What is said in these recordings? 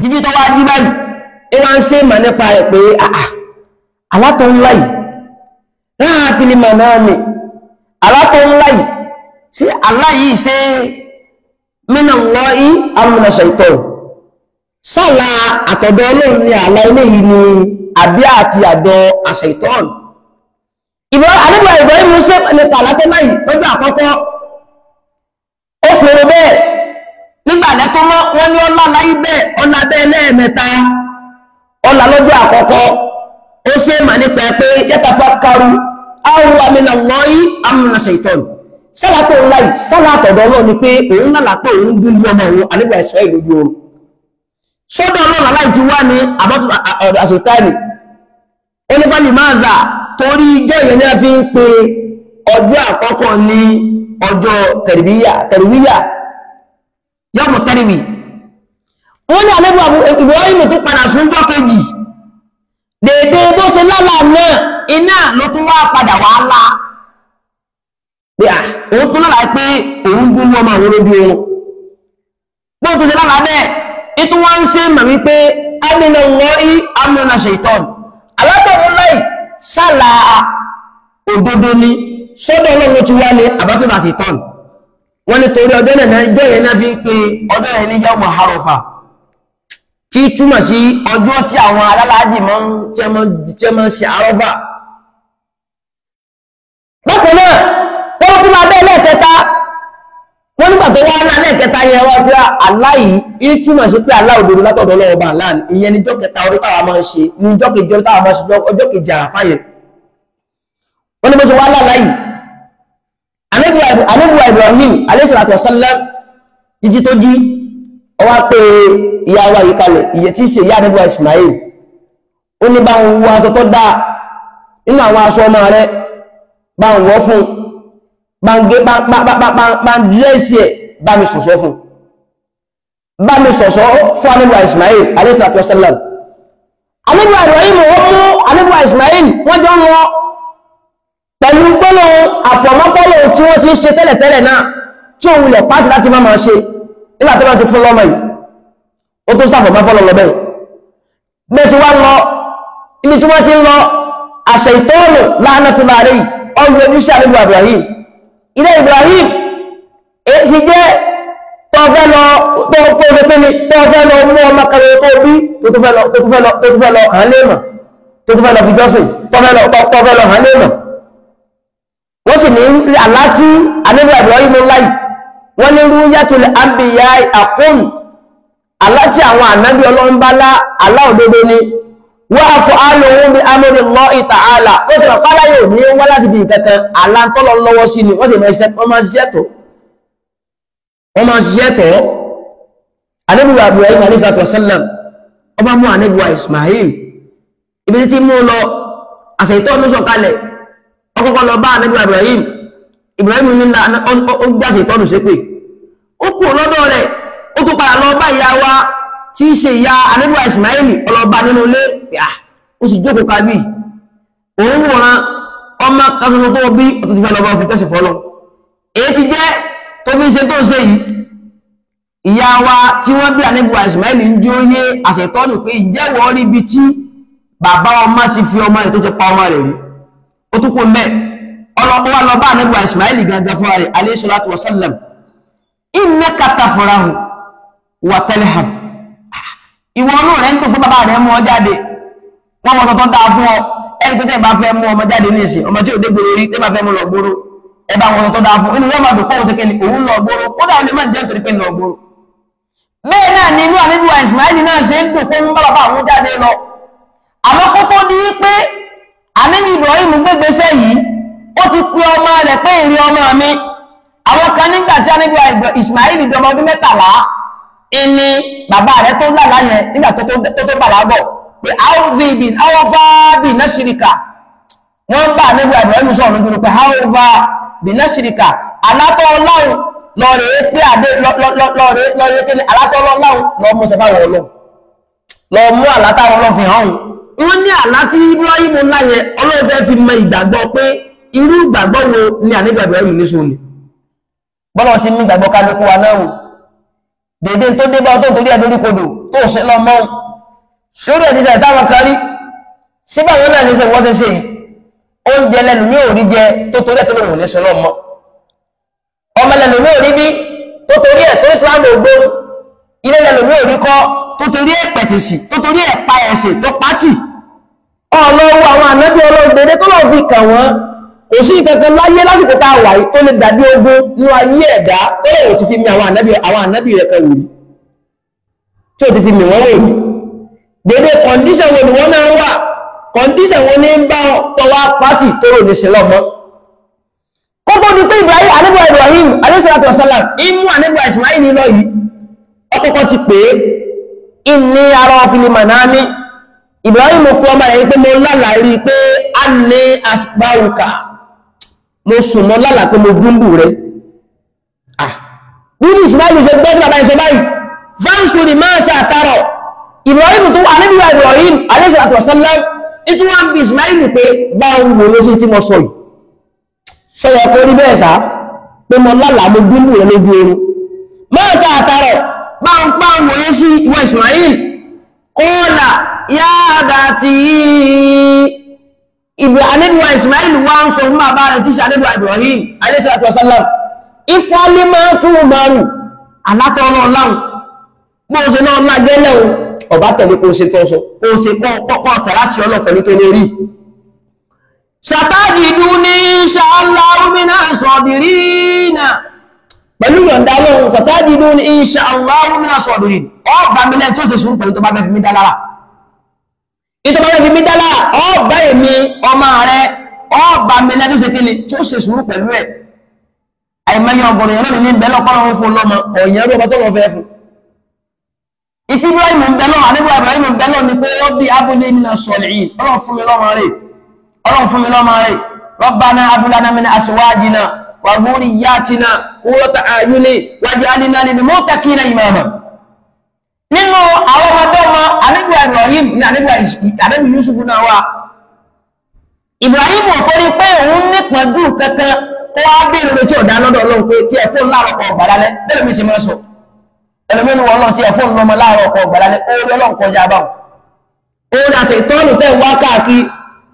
Jíjí tó wá jí báyìí ìwà ń ṣe mà nípa rẹ̀ pé àà alátọ̀ ńlá yìí ráà fi ní màná mi alátọ̀ ńlá yìí sí àlá yìí ṣe mínà lọ́í amúnaṣẹ̀ ìtọ̀ sálà àtọ̀dọ̀ Ọlọ́run ní àlá ilé yìí ni àbí àti àdọ̀ àṣẹ ìtọ́ọ̀nù. Ànábì Ibrahim ṣe nípa alátọ̀ láyìí lọ́jọ́ àkọ́kọ́ ó fèrè bẹ́ẹ̀ nígbà lẹ́tọ́ mọ́ wọ́n ní ọlá láyé bẹ́ẹ̀ ọlá bẹ́ẹ̀ lẹ́ẹ̀mẹ́ta ọlá lọ́jọ́ àkọ́kọ́ ó ṣe mà nípa pé yatafakkaru aw min Allahi am min shaytan sálà tó ńlá yìí sálà àtọ̀dọ̀ Ọlọ́run ni pé òun lálà pé òun dún ní ọmọ òun Ànábì Israel lójú oorun sọ́dọ̀ Ọlọ́run aláì ti wá ní àbọ̀tún àṣetáni onífàlì máàzà torí ijọ́ ìyẹn ní a fi ń pe ọjọ́ àkọ́kọ́ ní ọjọ́ tẹ̀rìbíyà yọ́mù tẹ́rìwì. Wọ́n ní Ànábì Ibrahim tó padà súnjọ́ kejì dèdè bó ṣe lálà náà iná ló tún wá padà wá lá pé à òun tún lálà pé òun gún ọmọ àwọn olójú oorun bó tún ṣe lálà bẹ́ẹ̀ ètò wọn ń ṣe mọ̀ wípé amina Allahi amina shaitan alátọ̀hún láì sálà òdodo ni sọ́dọ̀ Ọlọ́run ti wá ní àbátúndà shaitan. Wọ́n ní torí ọjọ́ náà jẹ́ ìyẹn náà fi ń pe ọjọ́ yẹn ní yawmu Arafa tí túmọ̀ sí ọjọ́ tí àwọn alálàájì máa ń ṣe Arafa. Bákan náà wọ́n tún máa bẹ́ẹ̀ lẹ́ẹ̀kẹta wọ́n nígbà tó wá náà lẹ́ẹ̀kẹta yẹn wá pé àlá yìí ń túmọ̀ sí pé àlá òdodo látọ̀dọ̀ Ọlọ́run ọba àlá ìyẹn ní ọjọ́ kẹta ọdún táwa máa ń ṣe ní ọjọ́ kejì ọdún táwa máa ń ṣe ọjọ́ kejì Àràfá yẹn. Wọ́n ní bó ṣe wá lálàá yìí Ànábì Ibrahim alayhi salatu wassalam jíjí tó jí ó wá pé ìyá wa yìí kalẹ̀ ìyẹ́ tí í ṣe ìyá Ànábì Ismail ó ní bá ń wọ aṣọ tó dáa nínú àwọn aṣọ ọmọ rẹ̀ bá ń wọ́ fún bá ń gé bá ń dírẹ́sì ẹ̀ bá mi ṣọ̀ṣọ́ fún bá mi ṣọ̀ṣọ́ fún Ànábì Ismail alayhi salatu wassalam. Ànábì Ibrahim ó mú Ànábì Ismail wọ́n jọ ń lọ pẹ̀lú gbólóhùn àfọ̀mọ́fọ́lò tí wọ́n ti ń ṣe tẹ́lẹ̀tẹ́lẹ̀ náà tí òun ilẹ̀ pàtí láti máa máa ṣe nígbà tó bá ti fún lọ́mọ yìí ó tó sàfọ̀mọ́fọ́lò lọ bẹ́ẹ̀ bẹ́ẹ̀ tí wọ́n lọ ibi tí wọ́n ti ń lọ àṣẹ ìtọ́ọ̀nù la'natullahi alayhi ọyọ ojúṣe àlejò Ibrahim ilé Ibrahim èyí ti jẹ́ tọ́fẹ́ lọ tọ́fẹ́ lọ mú ọmọ kẹrẹ tó bí tó tó fẹ́ lọ hàn léèmọ̀ tó tó fẹ́ lọ fi jọ́sìn tọ́fẹ́ lọ hàn léèmọ̀. Wọ́n sì ní àlá tí Ànábì Ibrahim láì wọ́n ní ru'yatul anbiya àkún àlá tí àwọn ànábì Ọlọ́run bá lá àlá òdodo ni wọ́n á fọ alóhun bí amrillahi ta'ala wọ́n ti rọ̀pá láyò ní wọ́n láti bí ìkankan àlá ń tọ́lọ lọ́wọ́ sí ni wọ́n sì máa ṣiṣẹ́ tó wọ́n máa ṣiṣẹ́ tó. Ànábì Ibrahim alayhi salatu wassalam ọba mú Ànábì Ismail ibi tí mú lọ àṣẹ ìtọ́ ló sọ̀kalẹ̀ ọkọ̀kọ́ lọ bá Ànábì Ibrahim Ibrahim nílá ó gbáṣẹ̀ ìtọ́nù sí pé ó kú lọ́dọ̀ rẹ̀ ó tó padà lọ bá ìyá wa tí í ṣe ìyá Ànábì Ismail ọlọ́ba nínú ilé ó sì jókòó kábí òun wòran ọmọ kan tó bí ó tó ti fẹ́ lọ bá fi tẹ́sì fọ́lọ́ èyí ti jẹ́ tó fi ń ṣe tó ń ṣe yìí ìyá wa tí wọ́n bí Ànábì Ismail ń jí ó yé àṣẹ ìtọ́nù pé ìjẹ́wọ́ rí ibi tí bàbá ọmọ ti fi ọmọ rẹ̀ tó ti pa ọmọ rẹ̀ rí ó tún kó mẹ́ ọlọ́pọ̀ lọ bá Ànábì Ismail gangan fún ààrẹ alayhi salatu wasallam innaka tafrahu wa talhab ìwọ ọlú rẹ̀ ń tó pé bàbá rẹ̀ mú ọ jáde wọ́n mọ́ tó dáa fún ọ ẹni tó tẹ́ bá fẹ́ mú ọmọ jáde ní ìsìn ọmọ tí ò dé gbòòrò rí tẹ́ bá fẹ́ mú lọ gbòòrò ẹ bá wọn tó dáa fún inú yóò máa dùn pọ́wọ́ sẹ́kẹ́ ni òun lọ gbòòrò kódà ó lè má jẹ́ nítorí pé lọ gbòòrò bẹ́ẹ̀ náà ni inú Ànábì Ismail náà ṣe ń dùn pé ń bá bàbá àwọn jáde lọ àmọ́ kó tó di pé Ànábì Ibrahim gbégbésẹ̀ yìí ó ti pe ọmọ rẹ̀ pé ìrìn ọmọ mi àwọn kan nígbà tí Ànábì Ismail di ọmọ ọdún 13 ìní bàbá rẹ̀ tó lálàá yẹn nígbà tó tó bàlágọ̀ pé áwọ̀fà bí násìríkà wọ́n bá Ànábì Ibrahim sọ̀rọ̀ lójú pé áwọ̀fà bí násìríkà alátọ́ ọlọ́run lọ́rẹ̀ pé àdé lọ́rẹ̀ kí ni alátọ́ ọlọ́run lọ́ mú sọfá wọ̀ ọlọ́run lọ́ mú àlátà ọlọ́run fi hàn wọ́n ní àlá tí Ibrahim ńlá yẹn Ọlọ́run fẹ́ fi mọ ìgbàgbọ́ pé irú ìgbàgbọ́ wo ni Ànábì Ibrahim ní sùn ni bọ́lá ti ní ìgbàgbọ́ kálukú wa náà wò Dèdè tó dé bá ọ tó torí ẹ̀ lórí kodò tó ṣe lọ mọ́ sórí ẹ̀ ti ṣe táwọn kan rí síbà wọn náà ṣe ṣe wọ́n ṣe ṣe yìí. Oúnjẹ lẹ́nu mi ò rí jẹ tó torí ẹ̀ tó lòun ò ní ṣe lọ mọ́. Ọmọ lẹ́nu mi ò rí bí tó torí ẹ̀ tó Islam ògbó. Ilé lẹ́nu mi ò rí kọ́ tó torí ẹ̀ pẹ̀tìsì tó torí ẹ̀ pa ẹ̀sìn tó pátì. Ọlọ́wọ́ àwọn ànábì Ọlọ́run dédé tó lọ́ọ́ fi kàn wọ́n. Kò sí kankan láyé lásìkò tá a wà yìí tó lè dàbí ogun nínú ayé ẹ̀dá tó lè ti fi mi àwọn ànábì rẹ̀ kan wòrí tí ó ti fi mi wọ́n wòrí. Dédé kọ̀ǹdíṣàn wo ni wọ́n náà wà, kọ̀ǹdíṣàn wo ní ń bá tọwọ́ pátì tó rò ní ṣe lọ́mọ. Kókó di pé Ibrahim ànábì Ibrahim alayhi salatu wasalam imú ànábì Ismail lọ yìí ọkọ̀kọ́ ti pè é inni ara fil manami. Ibrahim kú ọmọ rẹ̀ pé mo lálàá rí pé a ní asbáwùkà, mo sùn mọ́ lálàá pé mo gúnbù rẹ̀. Nínú Ismail ṣe gbọ́ sí bàbá ìṣẹ́ báyìí fáńsùrì máa ṣe àtàrọ̀. Ibrahim tó wà níbi Ibrahim alayhi salatu wasalam ìtú wá ń bi Ismail pé bá ń wò ló sí tí mo sọ yìí, sọyọ kó rí bẹ́ẹ̀ sá pé mo lálàá mo gúnbù rẹ̀ lójú oorun. Máa ṣe àtàrọ̀ bá ń pa ń wòye sí ìwọ Ismail. Kọ́ọ̀là yáàdà tí ànábì Ismail wá ń sọ fún bàbá rẹ̀ tí ṣe ànábì Ibrahim alayhi salatu wasalam ìfọ́lé máa tún márùn alátọ́rọ̀ ọláhùn bó ṣe náà lágẹ́lẹ̀ o ọba tẹ̀lé kó ṣe tọ́sọ kó ṣe kọ́ tẹ̀láṣì ọlọ́ pẹ̀lú tó lórí. Sàtàjìdú ní insha Allah minas sabirina, pẹ̀lú yọ̀ǹda lóhun sàtàjìdú ní insha Allah minas sabirin, ọba mílẹ̀ tó ṣe sùúrù pẹ̀lú tó bá fẹ́ fi mí dá lára. Ìtọ́ bá fẹ́ fi mí dá lára ọba èmi ọmọ rẹ ọba mílẹ̀ tó ṣe kíni tó ṣe sùúrù pẹ̀lú ẹ̀. Àìmọye ọgọ̀rọ̀ yẹn lónìí ní bẹ́ẹ̀ lọ́kọ́ lọ́wọ́ fún lọ́mọ ọ̀yẹ́ rú ọba tó lọ fẹ́ fún. Ìtí Ibrahim ń bẹ lọ́wọ́ àdébò Ibrahim ń bẹ lọ́wọ́ ni pé Rabbi abúlé minas salihin, Ọlọ́run fún mi lọ́mọ rẹ̀, Ọlọ́run fún mi lọ́mọ rẹ̀, Rabbana hab lana min azwajina wa dhurriyyatina qurrata a'yuni waj'alna lil muttaqina imama. Nínú àwọn ọmọdé ọmọ àdébò Ibrahim ní àdébò Yusuf náà wà. Ibrahim ò torí pé òun nípọ̀njú kankan kó wá béèrè lórí tí ọ̀dà lọ́dọ̀ Ọlọ́run pé tí ẹ fóun láàárọ̀ kọ ọ̀gbàlálẹ́ bẹ́ẹ̀ mi ṣe máa sọ ẹlòmínú Ọlọ́run tí ẹ fóun lọ́mọ láàárọ̀ kọ ọ̀gbàlálẹ́ orí Ọlọ́run kọjá báwọn. Orí àṣẹ ìtọ́nù tẹ̀ ń wá káàkiri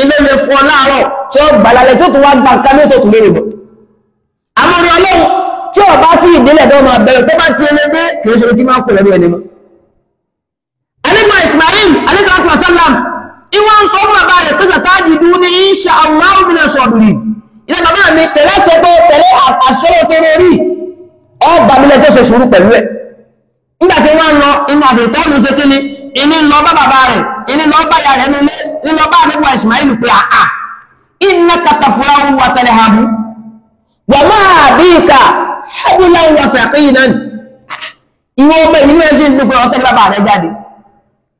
ilé lè fún ọ láàárọ̀ tí ó gbàlálẹ́ tó tún wá gba nǹkan ní òtò lérè bọ̀. Àmọ́ orí Ọlọ́run tí ọba tí ìdílẹ̀ tó máa bẹ̀rẹ̀ tó bá ti ẹlẹ́dẹ́ kì í ṣe tí máa kú lẹ́nu ẹni mọ́. Ànábì Ismail alayhi salatu wasalam ìwọ́n sọ fún bàbá rẹ̀ pé sàtájìdú ní insha Allah minas sabirin. Ilé bàbá mi tẹ̀lé ṣe pé tẹ̀lé àṣọ́rọ̀ tó lórí ọba mílẹ̀ tó ṣe sùúrù pẹ̀lú ẹ̀. Nígbà tí wọ́n lọ inú àṣetọ́nù ṣe kíni inú lọ bá bàbá rẹ̀ inú lọ bá ìyá rẹ̀ nílé inú lọ bá àdébùwà Ismail pé àà innaka tafrahu wa talhabu wa ma bika hablan wa thaqilan. Ìwọ ọmọ ìlú ẹ̀ sì ń dúpẹ́ ọtẹ́ bàbá rẹ̀ jáde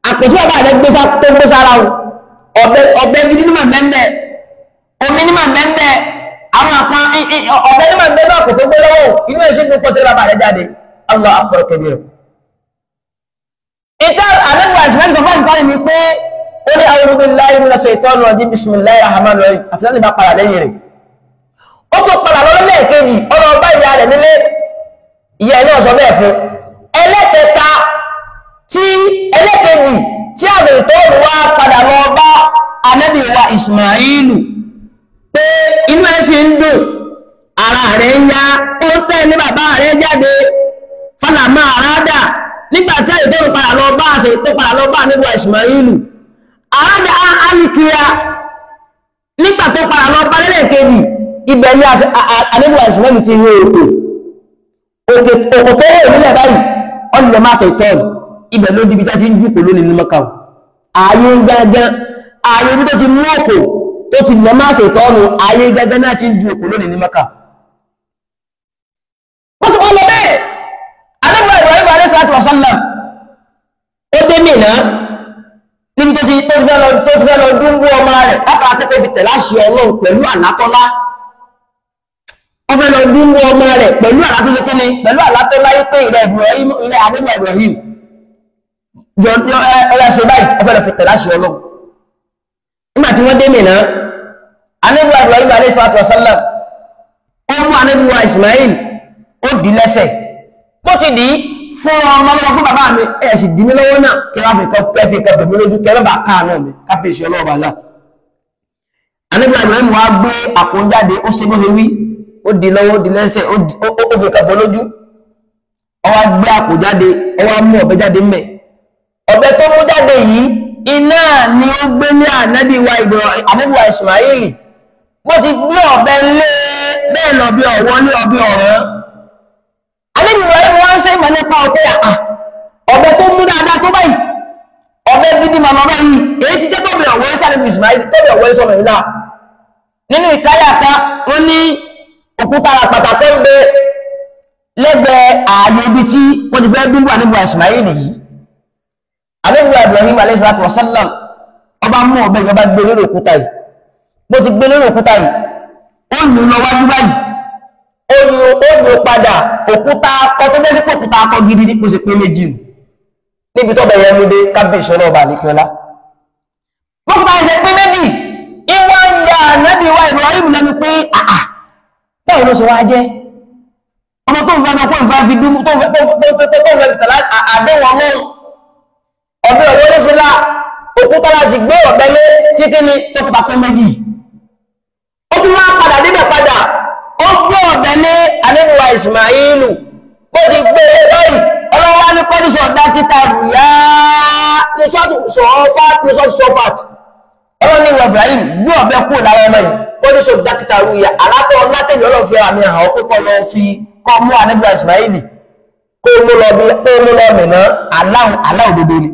àpòtí bàbá rẹ̀ tó gbé sára o ọ̀bẹ gidi ní màmẹ́ńbẹ́ omi ní màmẹ́ńbẹ́ àwọn kan ọ̀bẹ ní màmẹ́ńbẹ́ náà kò tó gbé lọ́wọ́ inú ẹ̀ sì ń dúpẹ́ ọtẹ́ bàbá rẹ̀ jáde. Allahu akbar kabir. Ìtẹ́ àdébùwà Ismail sọ fún àṣìtáyì ni pé ó ní a'udhu billahi minash shaitanir rajim bismillahir rahmanir rahim àti láti bá padà lẹ́yìn rẹ̀. Ó tó padà lọ lẹ́ẹ̀kejì ọ̀nà ọba ìyá rẹ̀ nílé ìyá ẹ̀ náà sọ bẹ́ẹ̀ fún. Ẹlẹ́kẹta tí ẹlẹ́kejì tí àṣetọ́ọ̀nù wá padà lọ bá ànábì wa Ismailu pé inú ẹ̀ sì ń dùn ara rẹ̀ ń yá ó tẹ̀lé bàbá rẹ̀ jáde fálàmà àrádà nígbà tí àṣetọ́ọ̀nù padà lọ bá àṣetọ́ padà lọ bá ànábì wa Ismailu àrádà alikiya nígbà tó padà lọ bá lẹ́lẹ́kejì ibẹ̀ ni ànábì wa Ismailu ti rí òkè òkò tó wò nílẹ̀ báyìí ọ̀nà máa ṣètọ́ọ̀nù ibẹ̀ ló dibi tá ti ń jùkò lónìí ní Mọ́kà. Ààyè gángan ààyè ibi tó ti mú òkò tó ti lọ máa ṣètọ́nù ààyè gángan náà ti ń ju òkò lónìí ní Mọ́kà. Wọ́n ti wọ́n lọ bẹ́ẹ̀ Ànábì Ibrahim alayhi salatu wa sallam ó dé Mínà níbi tó ti fẹ́ lọ dúnbú ọmọ rẹ̀ látara tó fi tẹ̀lé àṣẹ Ọlọ́run pẹ̀lú àlátọ́lá. Ó fẹ́ lọ dúnbú ọmọ rẹ̀ pẹ̀lú àlátọ́lá pẹ̀lú àlátọ́lá yìí pé ilẹ̀ Ibrahim ilẹ̀ Ànábì Ibrahim ọ̀yà ṣe báyìí ọ̀fẹ́ lọ fi tẹ̀lé àṣẹ Ọlọ́run. Nígbà tí wọ́n dé Mínà Ànábì Ibrahim alayhi salatu wa sallam ó mú Ànábì wa Ismail ó dì lẹ́sẹ̀ bó ti dì í fún ọmọ lọ́wọ́ fún bàbá mi ẹ̀ sì dì mí lọ́wọ́ náà kí wọ́n fi kọ́ bẹ̀mí lójú kẹ́ bàbá káàánú mi kábíyèsí ọlọ́ọ̀bà náà. Ànábì Ibrahim wá gbé àpò jáde, ó ṣe bó ṣe wí, ó di lọ́wọ́, ó di lẹ́sẹ̀, ó fi kọ́ bọ́ lójú. Ó wá gbé àpò jáde, ó wá mú ọ̀bẹ jáde ńbẹ̀. Ọ̀bẹ tó mú jáde yìí iná ni ó gbé ní Ànábì wa Ibrahim, Ànábì wa Ismaili. Bó ti gbé ọ̀bẹ lé bẹ́ẹ̀ lọ bí ọ̀wọ́ ní ọbẹ̀ ọ̀rán. Ànábì Ibrahim wá ń ṣe ìmọ̀ nípa ọ̀pẹ àà ọ̀bẹ tó mú dáadáa tó báyìí, ọ̀bẹ gidi màmá báyìí, èyí ti jẹ́ tọ́bẹ̀ ọ̀wọ́ sí Ànábì Ismaili, tọ́bẹ̀ ọ̀wọ́ sọmọ ìlà. Nínú ìkáyà kan, wọ́n ní òkúta àpàtà tó ń bẹ lẹ́gbẹ̀ẹ́ ààyè ibi tí wọ́n ti fẹ́ dúnbò Ànábì Ismaili yìí. Ànábì Ibrahim alayhi salatu wa sallam ọba mú ọ̀bẹ yìí, ọba gbé lórí òkúta yìí. Bó ti gbé lórí òkúta yìí, ó lù lọ wájú báyìí, ó lù padà, òkúta akọ tó bẹ́ sí pé òkúta akọ gidi ní kó sì pé méjì nù níbi tó bẹ̀rẹ̀ mú dé kábíyèsí ọlọ́ọ̀bà àlékiọlá. Bókúta ẹsẹ̀ pé méjì, ìwọ ń ya Ànábì wa Ibrahim lẹ́nu pé àà báwo ló ṣe wá jẹ́ ọmọ tó ń fa ọkọ̀ ìfà fi dúró tó ń fẹ́ fi tẹ̀lá àdéhùn ọlọ́run ọ̀bẹ ọ̀wọ́ ní sílá òkúta la sì gbé ọ̀bẹ lé tí kíni tó kúta pé méjì. Ó tún wá padà débẹ̀ padà, ó gbé ọ̀bẹ lé Ànábì wa Ismailu, bó ti gbé lé báyìí ọlọ́wọ́ ní kọ́dísọ̀ dákítà rùyá ní sọ́fàt. Ọlọ́run ní Ibrahim gbé ọ̀bẹ kúrò lára ọmọ yìí, kọ́dísọ̀ dákítà rùyá alátọ̀ látẹ̀lẹ̀ Ọlọ́run fi ra mi hàn ọ́ pé kọ́ lọ fi kọ́ mú Ànábì wa Ismaili kó mú lọ bí kó mú lọ mìíràn aláwọ̀ òdodo ni.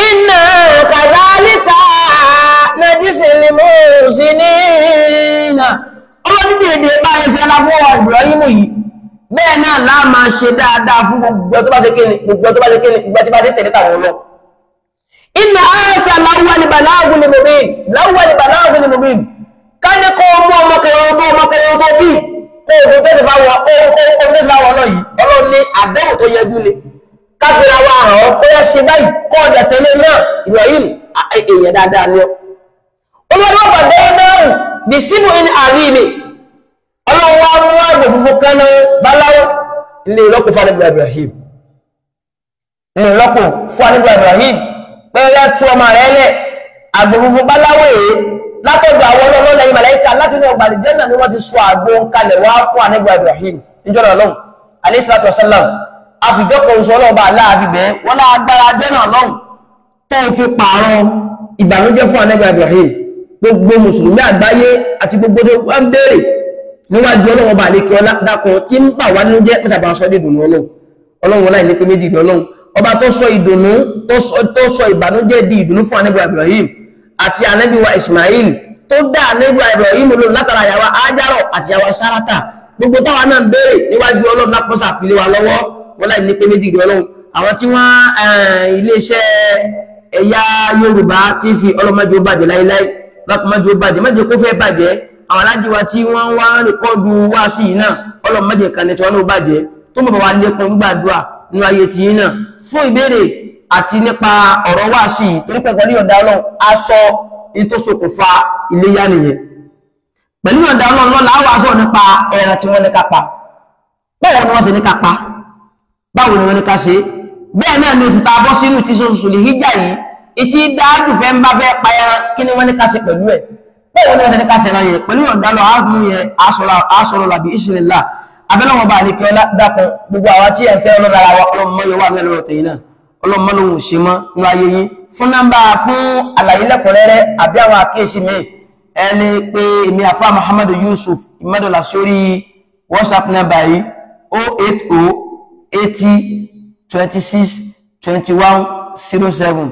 Inna kàzálíkà najzil muhsinina. Ọlọ́run ní èdè bá ẹsẹ̀ ńlá fún ọ Ibrahim yìí, bẹ́ẹ̀ náà láà máa ṣe dáadáa fún gbogbo tó bá ṣe kéne, gbogbo tó bá ṣe kéne, gbogbo tí bá dé tẹ̀lé tàwọn ọlọ́. Inna àṣà láwùwálì bàláàgùn ni mubin, láwùwálì bàláàgùn ni mubin. Ká ní kó mú ọmọ kẹrin tó ọmọ kẹrin tó bí kó òfin tó ti fà wọ ọlọ́ yìí, Ọlọ́run ní àdéhùn tó yẹjú ni. Káfíra wa hàn ọ́ pé ṣe báyìí kọ́ ọ̀dà tẹ́lẹ̀ náà Ibrahim èèyàn dáadáa ni ọ́. Olúwa bàbá náà bí sínú ní àrími. Ọlọ́run wá mú àgbò funfun kan náà báláwo ilé ìlọ́pọ̀ fún Ànábì Ibrahim. Ilé ìlọ́pọ̀ fún Ànábì Ibrahim pé ó yá tú ọmọ rẹ̀ lẹ̀ àgbò funfun báláwo èé látọ̀dọ̀ àwọn ọlọ́run lẹ́yìn màláíkà láti inú ọgbà àlìjẹ́nà ni wọ́n ti sọ àgbo kalẹ̀ wá fún Ànábì Ibrahim níjọ́ náà lọ́hùn alayhi salatu wassalam. Àfìjọ́kọ̀ oṣù ọlọ́ọ̀bá aláàfin bẹ́ẹ̀ wọ́n lágbára jẹ́nà lọ́hùn tó fi pààrọ̀ ìbànújẹ́ fún Ànábì Ibrahim. Gbogbo mùsùlùmí àgbáyé àti gbogbo tó wọ́n béèrè níwájú ọlọ́wọ́ bá lè kí ọlá dákan tí ń bà wá nínú jẹ́ pẹ́sàbà sọ dé ìdùnnú ọlọ́run. Ọlọ́run wọláì ní pé méjì rí ọlọ́run ọba tó sọ ìdùnnú tó sọ ìbànújẹ́ di ìdùnnú fún Ànábì Ibrahim àti Ànábì wa Ismail tó dá Ànábì Ibrahim lóhùn látara yàwá Ájárọ̀ àti yàwá Sárátà. Gbogbo táwa náà béèrè níwájú ọlọ́run lápọ́sà fi lé wa lọ́wọ́ wọláì ní pé méjì rí ọlọ́run. Àwọn tí wọ́n iléeṣẹ́ ẹ̀yà Yorùbá TV ọlọ́mọdé ó bàjẹ́ láíláí, lọ́kùnmọ́dé ó bàjẹ́, mọ́jẹ́ kó fẹ́ bàjẹ́. Àwọn alájí wa tí wọ́n wá ń rékọ́dù wá sí yìí náà ọlọ́mọdé kan ní tí wọ́n ló bàjẹ́ tó mọ̀ bá wa lékun gbígbàdúrà nínú ayé tí yìí náà. Fún ìbéèrè àti nípa ọ̀rọ̀ wá sí yìí torí pẹ̀lú ìyọ̀ǹda Ọlọ́run aṣọ ní tó ṣokùnfà iléyá nìyẹn. Pẹ̀lú ìyọ̀ǹda Ọlọ́run lọ́la á wá sọ̀rọ̀ nípa ẹran tí wọ́n ní ká pa, báwo ni wọ́n ṣe ní ká pa, báwo ni wọ́n ní ká ṣe. Bẹ́ẹ̀ náà ni oṣù tá a bọ́ sínú tí oṣù lè híjà yìí ìtí dájú fẹ́ ń bá fẹ́ pa ẹran kí ni wọ́n ní ká ṣe pẹ̀lú ẹ̀, báwo ni wọ́n ṣe ní ká ṣe ẹran yẹn. Pẹ̀lú ìyọ̀ǹda lọ ààbùn yẹn aṣọ̀rọ̀ làbí ìṣẹ̀lẹ̀ abẹ́lẹ́wọ̀n bá àlékè ọlá dákun gbogbo àwa tí ẹ̀ ń fẹ́ ọlọ́dà ara wa ọlọ́mọ yóò wà mẹ́lọ́rọ̀ tẹ̀yìn náà ọlọ́mọ lòun ò ṣe mọ́ nínú ayé yín. Fún nọ́mbà fún àlàyé lẹ́kùnrẹ́rẹ́ àbí àwọn àkíyèsí mi ẹ lè pe èmi àfa Muhammadu Yusuf Ìmọ̀dọ̀là sórí WhatsApp nọ́mbà yìí 080 80 26 21 07.